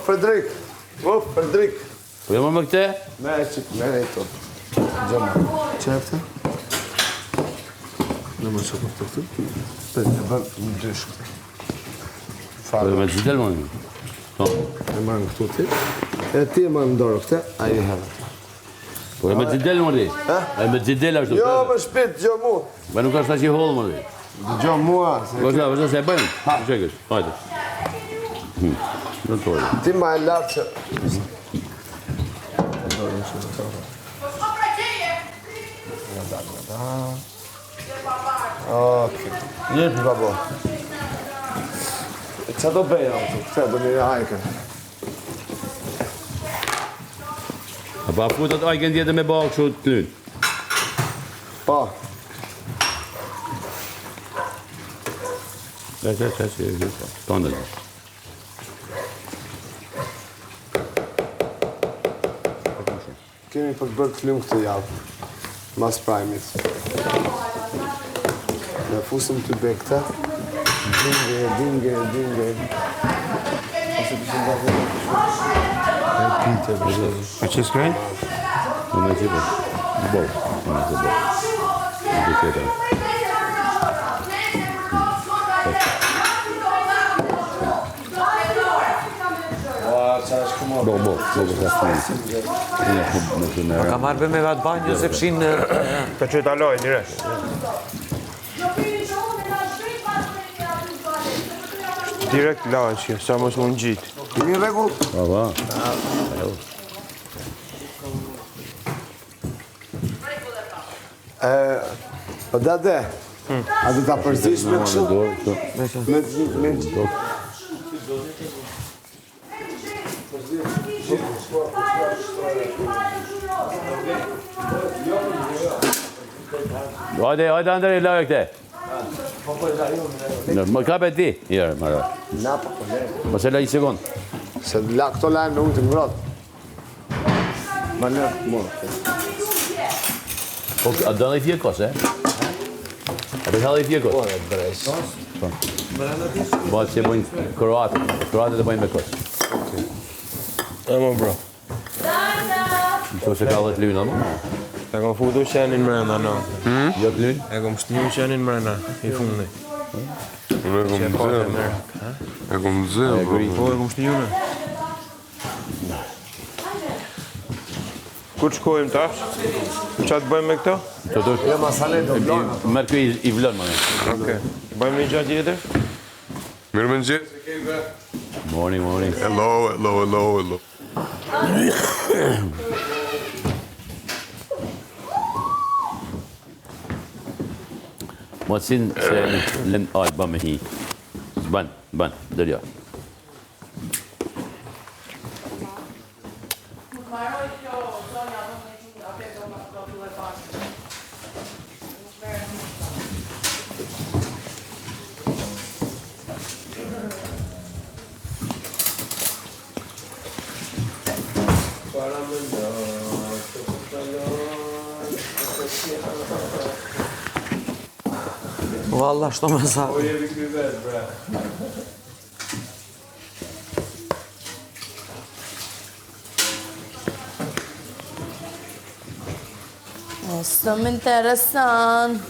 Frederik. O, Frederik. Po jo më këte? Me e qik, me e to. Gjëma. Që e këte? Në më që për të këtu. Për të bërë në dysh këte. Po jo me të më një. Po. E marrë në këtu ti. E ti e marrë në dorë këte, a i herë. Po e me të del më di. E me të del ashtu. Jo, më shpit, gjo mu. Ba nuk është aq i hollë më di. Dëgjo mua. Vazhdo, vazhdo se e bëjmë. Ha, çekësh. Hajde. Hmm. Do të thotë. Ti ma e lartë që Okej. Jepi babo. Qa do bëj auto? Këte do mirë ajkën. A pa futet ajkën tjetër me ba kështu të klyn? Po. Që, që, që, që, që, që, tonë dhe. Kemi për të bërë të lym këtë javë, mas prajmit. Ne fusëm të be këta, dinge, dinge, dinge. Ose të shumë dhe E pite, për shë. A që s'krejnë? Në me që po. Bo, në me që bo. Në të tjetër. Bo, bo, bo, bo, bo, A ka marrë be me vetë banjë se fshin... Të që ta lojë, direkt. Direkt lajë që, sa mos mund gjitë. Jemi në rregull? Po, po. Po dade, a do ta përzish me kështu? Me me Hajde, hajde Andrej, lajë këte. Në, më kape ti? Jërë, më rë. Na po po le. Mos e la një sekund. Se la këto lajmë me unë të ngrohtë. Ma lë mua. Po, a do dhe i fije kos, e? A do dhe i fije kos? Po, e drejt. Po. Po, që e bojnë kroatët. Kroatët e bojnë me kos. E më bro. Në se ka dhe të lynë, ama? E kom futu qenin mrena, no. Jo të lynë? E kom shtiu qenin mrena, i fundi. Unë e kom Që e pate nxjerr. merak, ha? E kom nxjerr, bro. Po, e kom shtiu në. Ku të shkojmë tash? Qa të bëjmë me këto? Të të Jo, masale do vlon. Merë kjo i, i vlon, më. Okej. Bëjmë një gjë tjetër? Mirë më mëngjes. Morning, morning. Hello, hello, hello, hello. Mosin se lëm aj bën me hi. S'bën, bën, dërja. Valla, shto me sa. Po jemi këty vetë, bre. O, s'më intereson.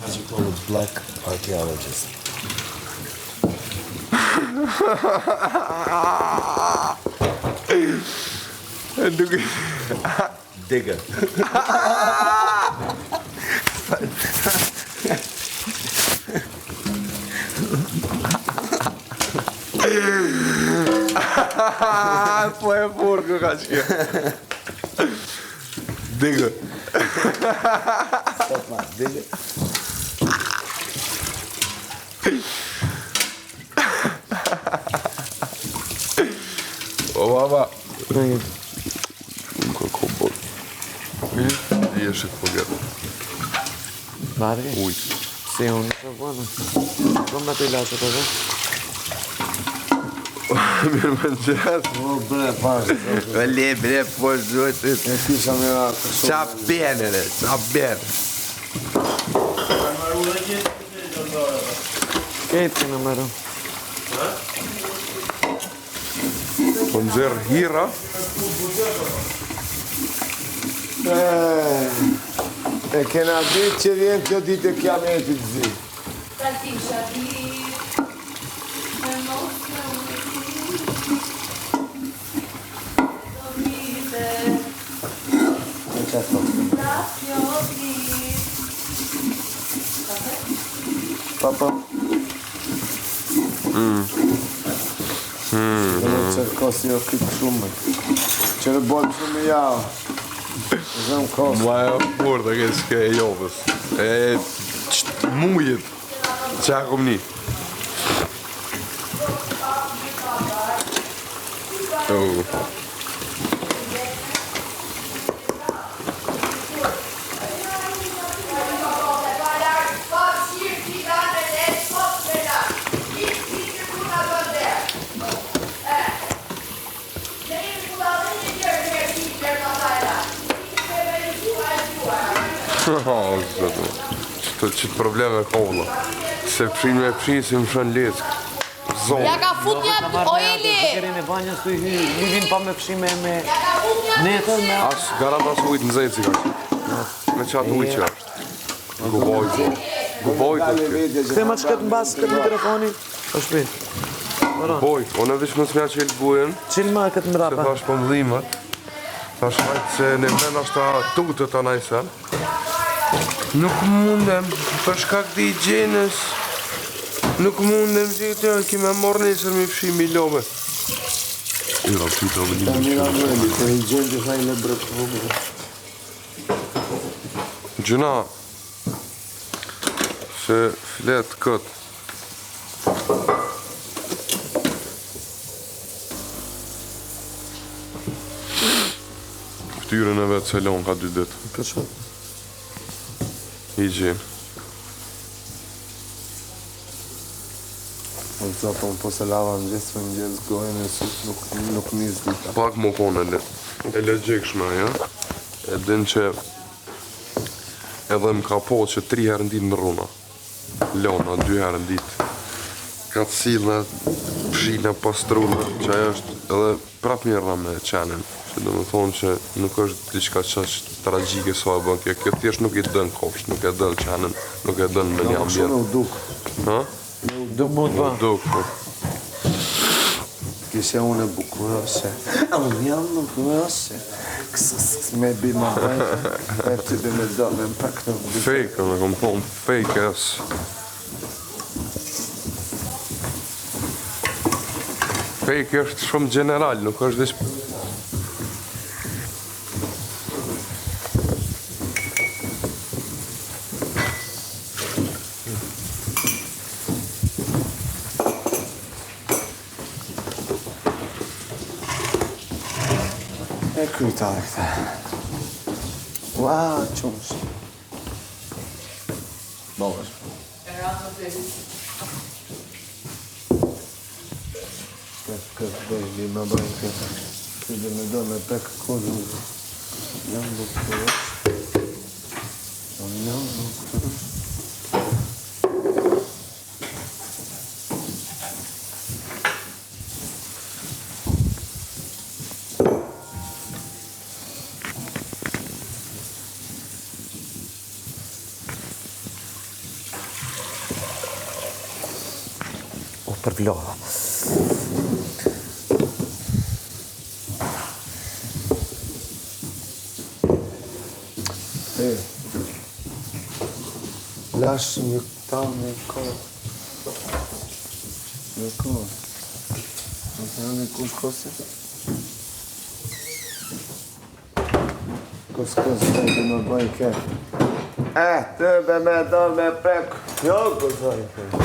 As you call a black archaeologist. E duke... Digger. Po e furkë ka që kjo. Digë. Stop. Dile. O baba. Nuk e ko bot. Di e shit po gjetë. Bari. Uj. Si unë të bënë. Po me të ilaçet edhe. Mirë më në O bre, pash. Le bre, po zotit. E kisha me ratë. Qa bene, re, qa bene. Kejtë kena mërë. Po nxjerr hira. E, e kena ditë që vjen kjo ditë e kiametit zi. Ta kisha ditë, me mos me unë Do vite, E qa thotë? prap kjo ditë. Pa, pa. Mm. Mm. Që kosi o këtë shumë. Që në bojmë shumë i javë. Zëm kosi. Ma e fort e ke s'ke e jovës. E qët mujit. Qa kom një? Oh. Oh, zotë. Qëto qëtë probleme ka vëlla. Se pshin me pshin si më shën leckë. Zonë. Ja ka fut një o Eli! Kerin e banjës tu i hy, livin pa me fshi me me... Ja ka fut një Netën me... As garant as ujtë në zejtë si ka qenë. Me qatë ujtë që është. Gubojt. Gubojt është kjo. Kthe ma që këtë mbas këtë mikrofoni. O shpi. Gubojt. Unë veç mos m'ja qelë bujën. Qil ma këtë Se mrapa. thash po më dhimet. Thash hajtë se në vend është ta tutët a najsen. Nuk mundem, për shkak të higjienës. Nuk mundem që të kime marrë nesër mi fshi mi lome. Ira, pyta me Ta një mira mëndi, të i gjenë që thaj le bre për Gjuna, se flet këtë. Ftyrën e vetë se lon ka dy ditë. Për që? Higjenë. O zotë, unë po se lava në gjithë, në gjithë gojën e sytë, nuk, nuk nis dita. Pak më konë e, le- e logjikshme, ja? E din që edhe më ka po që tri herë në ditë ndrrona. Lona, dy herë në ditë. Ka të sillna, fshina, pastruna, që ajo është edhe prap mirë me qenin. Që do me thonë që nuk është diçka qaq tragjike sa e bën kjo. Kjo thjesht nuk i dën kofsh, nuk e dën qenin, nuk e dën me një Shumë ambient. u duk. Ha? Du mund U pa. duk, po. Kishe unë e bukuroshe, unë jam bukuroshe. Kës, kës, kës, me bi ma bëjë, me ty dhe me do, me pak në bëjë. Fake, unë kom thonë fake ass. Fake është shumë general, nuk është veç E kryta dhe këta. Ua, qumsh. Bosh. Këtë, këtë, bëj, ma bëjë këtë. Ty dhe me do, me pek kodën. Jam bukuroshe. Unë jam bukuroshe. O, për vlova. E. Lash një ta me kohë. Me kohë. Më të në kush kosi? Kos kos, dhe më bëj ke. Eh, të be me do me prek. Jo, kësaj.